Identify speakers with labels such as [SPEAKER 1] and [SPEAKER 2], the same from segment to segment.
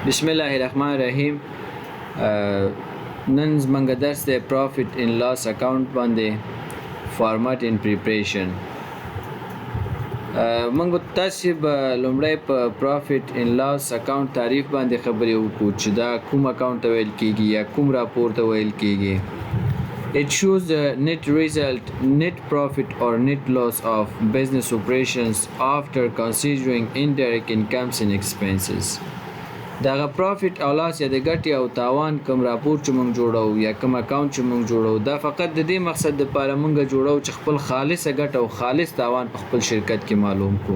[SPEAKER 1] بسم الله الرحمن الرحیم. نن زمونږ درس دی پروفیټ ان لاس اکاونټ باندې، فارمټ ان پریپریشن. موږ تاسو به لومړی په پروفیټ ان لاس اکاونټ تعریف باندې خبرې وکړو چې دا کوم اکاونټ ته ویل کیږي یا کوم راپور ته ویل کیږي. It shows the net result, net profit or net loss of business operations after considering indirect incomes and expenses. دغه پروفیټ او لاس یا د ګټې او تاوان کوم راپور چې مونږ جوړو یا کوم اکاونټ چې مونږ جوړو، دا فقط د دې مقصد لپاره مونږ جوړو چې خپل خالصه ګټه او خالص تاوان په خپل شرکت کې معلوم کو،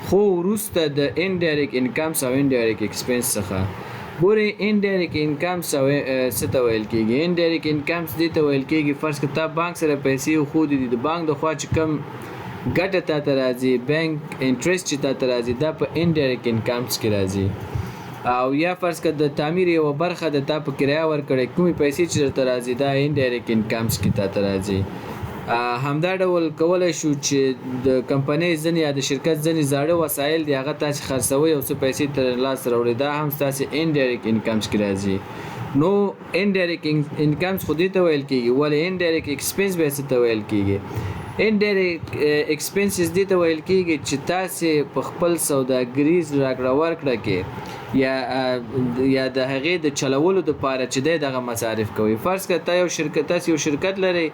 [SPEAKER 1] خو وروسته د انډایرکټ انکمس او انډایرکټ ایکسپنس څخه. ګوري، انډایرکټ انکمس او څه ته ویل کیږي؟ انډایرکټ انکمس دې ته ویل کیږي، فرض که تا بانک سره پیسې ښودې دي، د بانک د خوا چې کوم ګټه تا ته راځي، بانک انټرست چې تا ته راځي، دا په انډایرکټ انکمس کې راځي. او یا فرض که د تعمیر یوه برخه د تا په کرایه ورکړې، کومې پیسې چې درته راځي، دا انډایرکټ انکمس کې تا ته راځي. همدا ډول کولی شو چې د کمپنۍ ځینې یا د شرکت ځینې زاړه وسایل دي، هغه تاسې خرڅوئ او څه پیسې تر لاس راوړئ، دا هم ستاسې انډایرکټ انکمس کې راځي. نو انډایرکټ انکمس خو دې ته ویل کیږي، ولې انډایرکټ ایکسپنس بیا څه ته ویل کیږي؟ انډایرکټ ایکسپنسز دې ته ویل کیږي چې تاسې په خپل سوداګریز راکړه ورکړه کې یا د هغې د چلولو دپاره چې دی دغه مصارف کوي. فرض که تا یو شرکت، تاسو یو شرکت لرئ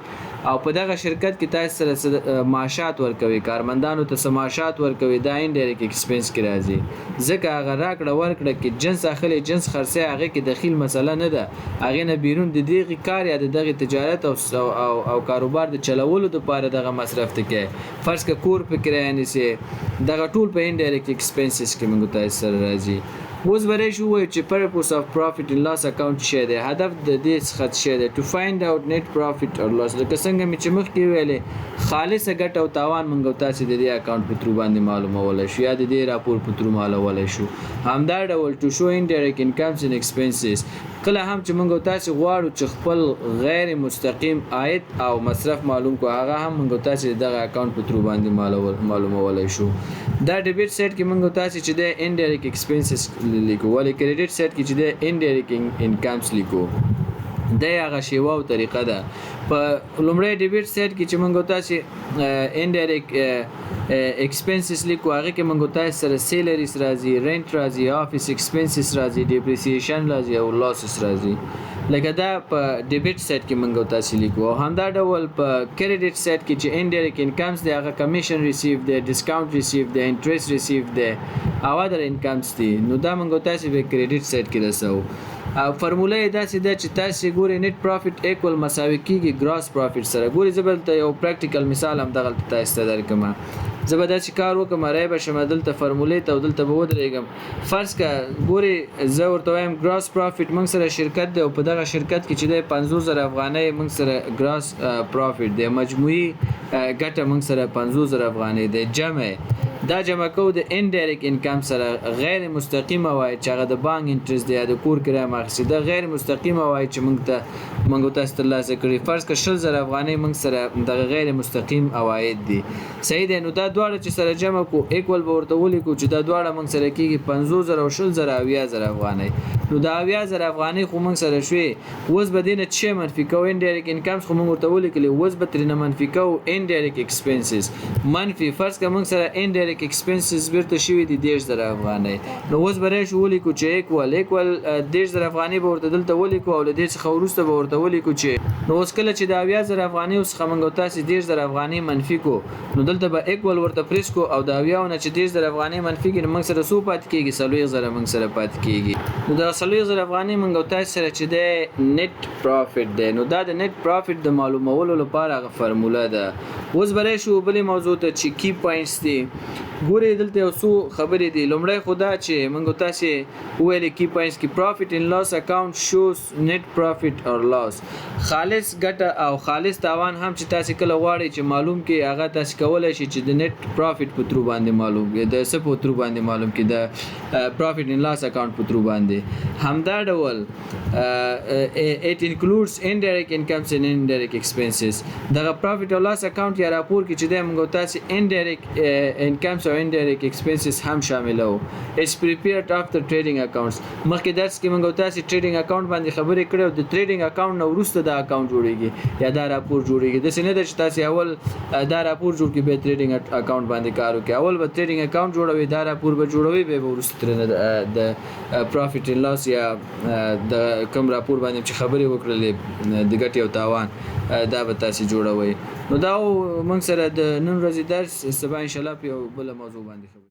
[SPEAKER 1] او په دغه شرکت کې تاسو سره معاشات ورکوي، کارمندانو ته څه معاشات ورکوي، دا انډایرکټ ایکسپنس کې راځي، ځکه هغه راکړه ورکړه کې جنس اخلي، جنس خرڅي، هغه کې دخیل مسله نه ده. هغې نه بیرون د دغه کار یا د دغه تجارت او کاروبار د چلولو دپاره دغه مصرف ته کوي. فرض که کور په کرایه نیسي، دغه ټول په انډایرکټ ایکسپنسز کې موږ تاسو سره راځي. اوس به راشو وایو چې purpose of profit and loss account څه دی، هدف د دې څخه څه دی؟ To find out net profit or loss. لکه څنګه مې چې مخکې ویلې، خالصه ګټه او تاوان موږ او تاسې د دې اکاونټ په ترو باندې معلومولی شو یا د دې راپور په ترو معلومولی شو. همدا ډول to show indirect incomes and expenses. کله هم چې موږ او تاسې غواړو چې خپل غیر مستقیم عاید او مصرف معلوم کو، هغه هم موږ او تاسې دغه اکاونټ په ترو باندې معلومولی شو. دا debit side کې موږ او تاسې چې د انډایرکټ ایکسپنسز لیکو، ولې credit side کې چې د انډایرکټ انکمز لیکو. دا هغه شیوه او طریقه ده. په لومړی debit side کې چې موږ تاسې انډایرکټ ایکسپنسز لیکو، هغه کې موږ تاسې سره salaries راځي، rent راځي، office expenses راځي، depreciation راځي او losses راځي. لکه دا په debit side کې موږ تاسې لیکو. او همدا ډول په credit side کې چې انډایرکټ انکمز دی، هغه commission receive دی، discount receive دی، interest receive دی او other incomes دي. نو دا موږ تاسې په credit side کې رسو. او فرموله یې داسې ده چې تاسې ګورئ، net profit equal مساوي کیږي gross profit سره. ګورئ، زه به دلته یو practical مثال هم دغلته تاسو ته درکړم. زه به داسې کار وکړم، رای به شم دلته فرمولې ته او دلته به ودرېږم. فرض که ګورئ، زه ورته وایم gross profit، موږ سره شرکت دی او په دغه شرکت کې چې دی 50,000 افغانۍ موږ سره gross profit دی، مجموعي ګټه موږ سره 50,000 افغانۍ دی. جمع دا جمع کوو د indirect income سره، غیر مستقیم عواید چې هغه د بانک interest دی یا د کور کرایه مو اخیستې، دا غیر مستقیم عواید چې موږ ته موږ تاسو ترلاسه کړي. فرض که 20,000 افغانۍ موږ سره دغه غیر مستقیم عواید دي، صحیح دی؟ نو دا دواړه چې سره جمع کو، equal به ورته ولیکو چې دا دواړه موږ سره کېږي 50,000 او 20,000، 70,000 افغانۍ. نو دا 70,000 افغانۍ خو موږ سره شوې. اوس به دې نه څه منفي کوو؟ indirect incomes خو موږ ورته ولیکلې، اوس به ترېنه منفي کوو indirect expenses. منفي فرض که موږ سره indirect expenses بیرته شوي دي 30,000 افغانۍ. نو اوس به راشو ولیکو چې equal 30,000 افغانۍ به ورته دلته ولیکو او له دې څخه وروسته به ورته ولیکو چې نو اوس کله چې د 70,000 افغانیو څخه موږ تاسې 30,000 افغانۍ منفي کو، نو دلته به equal ورته پریس کو او د اویاو نه چې 30,000 افغانۍ منفي کړي، نو موږ سره څو پاتې کېږي؟ 40,000 موږ سره پاتې کېږي. نو دا 40,000 افغانۍ موږ تاسې سره چې دی net profit دی. نو دا د net profit د معلومولو لپاره هغه فرموله ده. اوس به راشو بلې موضوع ته چې key points دي. ګورئ، دلته یو څو خبرې دي. لومړی خو دا چې موږ تاسې وویلې key points کې profit and loss account shows net profit or loss. خالص ګټه او خالص تاوان هم چې تاسې کله غواړئ چې معلوم کړئ، هغه تاسې کولی شئ چې د net profit په ترو باندې معلوم کړئ، د څه په ترو باندې معلوم کړئ؟ د profit and loss account په ترو باندې. همدا ډول it includes indirect incomes and indirect expenses. دغه profit او loss account یا راپور کې چې دی، موږ تاسې indirect incomes او او انډایرکټ ایکسپنسز هم شاملو. It's prepared after trading accounts. مخکې درس کې موږ تاسو ټریډینګ اکاونټ باندې خبرې کړې او د ټریډینګ اکاونټ نه وروسته دا اکاونټ جوړیږي یا دا راپور جوړیږي. داسې نه ده چې تاسو اول دا راپور جوړ کړئ، بیا ټریډینګ اکاونټ باندې کار وکړئ. اول به ټریډینګ اکاونټ جوړوي، دا راپور به جوړوي، بیا به وروسته ترېنه د پروفیټ اینډ لاس یا د کوم راپور باندې چې خبرې وکړلې، د ګټې او تاوان، دا به تاسو جوړوئ. نو دا موږ سره د نن ورځې درس. سبا ان شاء الله په یو بل موضوع باندې خبرې.